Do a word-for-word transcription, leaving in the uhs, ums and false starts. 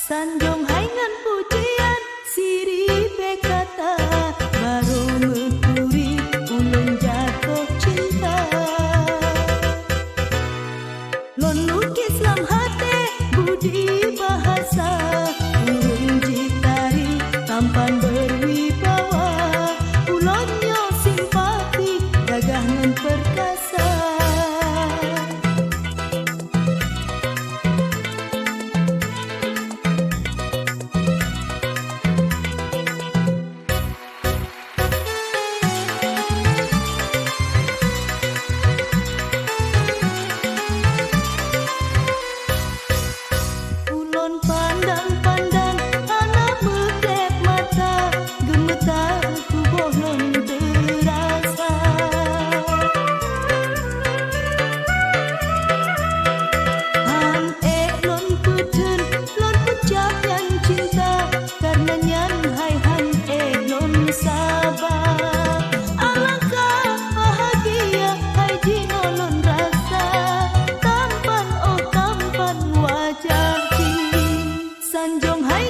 Sanjong hai ngon pujian, siribée kata, barô meuturi ulôn jatoh cinta. Lôn lukis lam até budi bahasa, ureuëng jitari tampan berwibawa. Ulôn nyoe simpati, gagah ngon perkasa. Ulôn pandang-pandang hana meukleb mata, geumeutar tuboh lôn teurasa. Han ék lôn peutheun, lôn peucap nyan cinta, kareuna nyan hai han ék lôn saba. Alangkah bahagia hai jinoe lôn rasa, tampan, oh, tampan wajah jih. Sanjong hai